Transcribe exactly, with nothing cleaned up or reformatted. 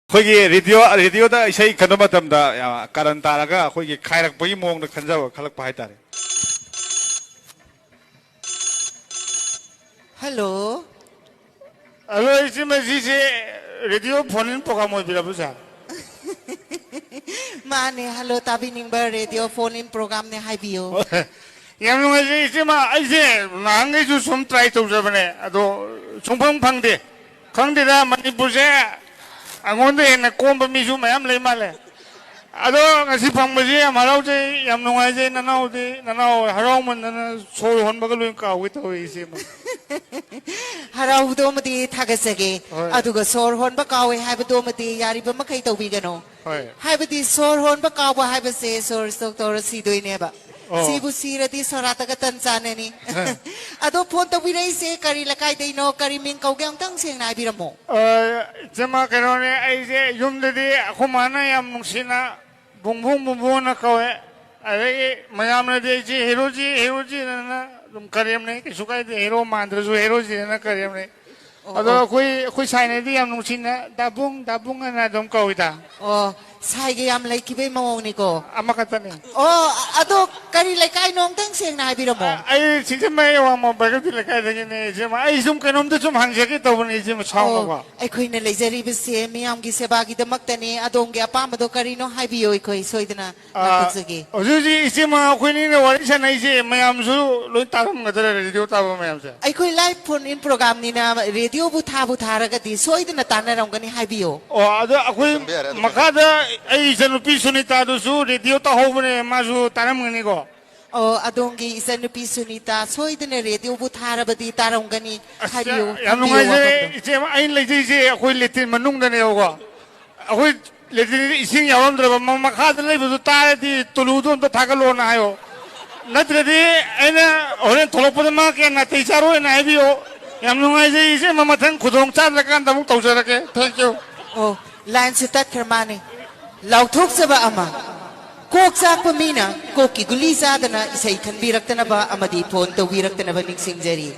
ꯑꯩꯈꯣꯏꯒꯤ ꯔꯦꯗꯤꯑꯣ, ꯔꯦꯗꯤꯑꯣꯗ ꯏꯁꯩ ꯈꯟꯕ ꯃꯇꯝꯗ, ꯑ, ꯀꯔꯟ ꯇꯥꯔꯒ ꯑꯩꯈꯣꯏꯒꯤ ꯈꯥꯏꯔꯛꯄꯒꯤ ꯃꯑꯣꯡꯗ ꯈꯟꯖꯕ, ꯈꯜꯂꯛꯄ ꯍꯥꯏꯇꯥꯔꯦ꯫ ꯍꯜꯂꯣ꯫ ꯍꯜꯂꯣ, ꯏꯆꯦꯃ, ꯁꯤꯁꯦ ꯔꯦꯗꯤꯑꯣ ꯐꯣꯟ ꯏꯟ ꯄ꯭ꯔꯣꯒ꯭ꯔꯥꯝ ꯑꯣꯏꯕꯤꯔꯕ꯭ꯔꯥ, ꯁꯥꯔ? ꯃꯥꯅꯦ, ꯍꯜꯂꯣ, ꯇꯥꯕꯤꯅꯤꯡꯕ ꯔꯦꯗꯤꯑꯣ ꯐꯣꯟ ꯏꯟ ꯄ꯭ꯔꯣꯒ꯭ꯔꯥꯝꯅꯦ, ꯍꯥꯏꯕꯤꯌꯨ꯫ ꯌꯥꯝ ꯅꯨꯡꯉꯥꯏꯖꯩ, ꯏꯆꯦꯃ꯫ ꯑꯩꯁꯦ ꯅꯍꯥꯟꯈꯩꯁꯨ ꯁꯨꯝ ꯇ꯭ꯔꯥꯏ ꯇꯧꯖꯕꯅꯦ, ꯑꯗꯣ ꯁꯨꯡꯐꯪ ꯐꯪꯗꯦ꯫ ꯈꯪꯗꯦꯗ, ꯃꯅꯤꯄꯨꯔꯁꯦ ꯑꯩꯉꯣꯟꯗ ꯍꯦꯟꯅ ꯀꯣꯝꯕ ꯃꯤꯁꯨ ꯃꯌꯥꯝ ꯂꯩ ꯃꯥꯜꯂꯦ꯫ ꯑꯗꯣ ꯉꯁꯤ ꯐꯪꯕꯁꯦ ꯌꯥꯝ ꯍꯔꯥꯎꯖꯩ, ꯌꯥꯝ ꯅꯨꯡꯉꯥꯏꯖꯩ꯫ ꯅꯅꯥꯎꯗꯤ, ꯅꯅꯥꯎ ꯍꯔꯥꯎꯃꯟꯗꯅ ꯁꯣꯔ ꯍꯣꯟꯕꯒ ꯂꯣꯏ ꯀꯥꯎꯒꯦ ꯇꯧꯋꯦ, ꯏꯆꯦꯃ꯫ ꯍꯔꯥꯎꯕꯗꯣꯃꯗꯤ ꯊꯥꯒꯠꯆꯒꯦ꯫ ꯍꯣꯏ꯫ ꯑꯗꯨꯒ ꯁꯣꯔ ꯍꯣꯟꯕ ꯀꯥꯎꯋꯦ ꯍꯥꯏꯕꯗꯣꯃꯗꯤ ꯌꯥꯔꯤꯕ ꯃꯈꯩ ꯇꯧꯕꯤꯒꯅꯨ꯫ ꯍꯣꯏ꯫ ꯍꯥꯏꯕꯗꯤ ꯁꯣꯔ ꯍꯣꯟꯕ ꯀꯥꯎꯕ ꯍꯥꯏꯕꯁꯦ ꯁꯣꯔ ꯁ꯭ꯇꯣꯛ ꯇꯧꯔ ꯁꯤꯗꯣꯏꯅꯦꯕ꯫ ꯑꯣ꯫ ꯁꯤꯕꯨ ꯁꯤꯔꯗꯤ ꯁꯣꯔꯥꯠꯇꯒ ꯇꯟ ꯆꯥꯅꯅꯤ꯫ ꯑꯗꯣ ꯐꯣꯟ ꯇꯧꯕꯤꯔꯛꯏꯁꯦ ꯀꯔꯤ ꯂꯩꯀꯥꯏꯗꯩꯅꯣ, ꯀꯔꯤ ꯃꯤꯡ ꯀꯧꯒꯦ, ꯑꯃꯨꯛꯇꯪ ꯁꯦꯡꯅ ꯍꯥꯏꯕꯤꯔꯝꯃꯣ꯫ ꯑ, ꯏꯆꯦꯃ, ꯀꯩꯅꯣꯅꯦ, ꯑꯩꯁꯦ ꯌꯨꯝꯗꯗꯤ ꯑꯩꯈꯣꯏ ꯃꯥꯅ ꯌꯥꯝ ꯅꯨꯡꯁꯤꯅ ꯕꯨꯡꯕꯨꯡ ꯕꯨꯡꯕꯨꯡꯅ ꯀꯧꯋꯦ꯫ ꯑꯗꯒꯤ ꯃꯌꯥꯝꯅꯗꯤ ꯑꯩꯁꯦ ꯍꯦꯔꯣꯖꯤ, ꯍꯦꯔꯣꯖꯤꯅ ꯑꯗꯨꯝ ꯀꯔꯦꯝꯅꯩ, ꯀꯩꯁꯨ ꯀꯥꯏꯗꯦ, ꯍꯦꯔꯣ ꯃꯥꯟꯗ꯭ꯔꯁꯨ ꯍꯦꯔꯣꯖꯤꯅ ꯀꯔꯦꯝꯅꯩ꯫ ꯑꯣ, ꯑꯗꯣ ꯑꯣ꯫ ꯑꯩꯈꯣꯏ, ꯑꯩꯈꯣꯏ ꯁꯥꯏꯅꯗꯤ ꯌꯥꯝ ꯅꯨꯡꯁꯤꯅ "ꯗꯥꯕꯨꯡ, ꯗꯥꯕꯨꯡ" ꯍꯥꯏꯅ ꯑꯗꯨꯝ ꯀꯧꯏꯗ꯫ ꯑꯣ, ꯁꯥꯏꯒ ꯌꯥꯝ ꯂꯩꯈꯤꯕꯩ ꯃꯑꯣꯡꯅꯤꯀꯣ꯫ ꯑꯃꯈꯛꯇꯅꯤ꯫ ꯑꯣ, ꯑ-, ꯑꯗꯣ ꯀꯔꯤ ꯂꯩꯀꯥꯏꯅꯣ ꯑꯝꯇꯪ ꯁꯦꯡꯅ ꯍꯥꯏꯕꯤꯔꯝꯃꯣ꯫ ꯑ-, ꯑꯩ ꯁꯤꯡꯖꯃꯩ ꯋꯥꯡꯃ ꯕꯥꯏꯀꯗꯤ ꯂꯩꯀꯥꯏꯗꯒꯤꯅꯦ, ꯏꯆꯦꯃ꯫ ꯑꯩ ꯁꯨꯝ ꯀꯩꯅꯣꯝꯇ ꯁꯨꯝ ꯍꯪꯖꯒꯦ ꯇꯧꯕꯅꯦ, ꯏꯆꯦꯃ, ꯑꯣ, ꯁꯥꯎꯅꯨꯀꯣ꯫ ꯑꯩꯈꯣꯏꯅ ꯂꯩꯖꯔꯤꯕꯁꯦ ꯃꯤꯌꯥꯝꯒꯤ ꯁꯦꯕꯥꯒꯤꯗꯃꯛꯇꯅꯦ, ꯑꯗꯣꯝꯒꯤ ꯑꯄꯥꯝꯕꯗꯣ ꯀꯔꯤꯅꯣ ꯍꯥꯏꯕꯤꯌꯨ, ꯑꯩꯈꯣꯏ ꯁꯣꯏꯗꯅ ꯑ, ꯂꯥꯛꯊꯣꯛꯆꯒꯦ꯫ ꯍꯧꯖꯤꯛ ꯍꯧꯖꯤꯛ ꯏꯆꯦꯃ ꯑꯩꯈꯣꯏꯅꯤꯅ ꯋꯥꯔꯤ ꯁꯥꯟꯅꯩꯁꯦ ꯃꯌꯥꯝꯁꯨ ꯂꯣꯏ ꯇꯥꯔꯝꯒꯗ꯭ꯔꯥ, ꯔꯦꯗꯤꯑꯣ ꯇꯥꯕ ꯃꯌꯥꯝꯁꯦ? ꯑꯩꯈꯣꯏ ꯂꯥꯏꯚ ꯐꯣꯟ ꯏꯟ ꯄ꯭ꯔꯣꯒ꯭ꯔꯥꯝꯅꯤꯅ ꯔꯦꯗꯤꯑꯣꯕꯨ ꯊꯥꯕꯨ ꯊꯥꯔꯒꯗꯤ ꯁꯣꯏꯗꯅ ꯇꯥꯟꯅꯔꯝꯒꯅꯤ, ꯍꯥꯏꯕꯤꯌꯣ꯫ ꯑꯣ, ꯑꯗꯣ ꯑꯩꯈꯣꯏ ꯃꯈꯥꯗ ꯑꯩ ꯏꯆꯟꯅꯨꯄꯤ ꯁꯨꯅꯤꯇꯥꯗꯨꯁꯨ ꯔꯦꯗꯤꯑꯣ ꯇꯥꯍꯧꯕꯅꯦ, ꯃꯥꯁꯨ ꯇꯥꯔꯝꯒꯅꯤꯀꯣ? ꯑꯣ, ꯑꯗꯣꯝꯒꯤ ꯏꯆꯟꯅꯨꯄꯤ ꯁꯨꯅꯤꯇꯥ ꯁꯣꯏꯗꯅ ꯔꯦꯗꯤꯑꯣꯕꯨ ꯊꯥꯔꯕꯗꯤ ꯇꯥꯔꯝꯒꯅꯤ, ꯑꯁ, ꯍꯥꯏꯕꯤꯌꯨ, ꯌꯥꯝ ꯊꯝꯕꯤꯌꯨ ꯅꯨꯡꯉꯥꯏꯖꯔꯦ, ꯋꯥꯐꯝꯗꯣ꯫ ꯏꯆꯦ꯫ ꯑꯩꯅ ꯂꯩꯖꯩꯁꯦ ꯑꯩꯈꯣꯏ ꯂꯦꯇ꯭ꯔꯤꯟ ꯃꯅꯨꯡꯗꯅꯦꯕꯀꯣ꯫ ꯑꯩꯈꯣꯏ ꯂꯦꯇ꯭ꯔꯤꯟꯗ ꯏꯁꯤꯡ ꯌꯥꯎꯔꯝꯗ꯭ꯔꯕ, ꯃ-, ꯃꯈꯥꯗ ꯂꯩꯕꯗꯨ ꯇꯥꯔꯗꯤ ꯇꯨꯂꯨꯗꯣ ꯑꯝꯇ ꯊꯥꯒꯠꯂꯣꯅ ꯍꯥꯏꯌꯣ꯫ ꯅꯠꯇ꯭ꯔꯗꯤ ꯑꯩꯅ ꯍꯣꯔꯦꯟ ꯊꯣꯛꯂꯛꯄꯗ ꯃꯥ ꯀꯌꯥ ꯅꯥꯇꯩ ꯆꯥꯔꯣꯏꯅ ꯍꯥꯏꯕꯤꯌꯣ꯫ ꯌꯥꯝ ꯅꯨꯡꯉꯥꯏꯖꯩ, ꯏꯆꯦꯃ, ꯃꯊꯪ ꯈꯨꯗꯣꯡ ꯆꯥꯗ꯭ꯔꯀꯥꯟꯗ ꯑꯃꯨꯛ ꯇꯧꯖꯔꯛꯀꯦ꯫ Thank you꯫ ꯑꯣ, ꯂꯥꯏꯟꯁꯨ ꯇꯠꯈ꯭ꯔ ꯃꯥꯅꯦ꯫ ꯂꯥꯎꯊꯣꯛꯆꯕ ꯑꯃ꯫ ꯀꯣꯛ ꯆꯥꯛꯄ ꯃꯤꯅ ꯀꯣꯛꯀꯤ ꯒꯨꯂꯤ ꯆꯥꯗꯅ ꯏꯁꯩ ꯈꯟꯕꯤꯔꯛꯇꯅꯕ ꯑꯃꯗꯤ ꯐꯣꯟ ꯇꯧꯕꯤꯔꯛꯇꯅꯕ ꯅꯤꯡꯁꯤꯡꯖꯔꯤ꯫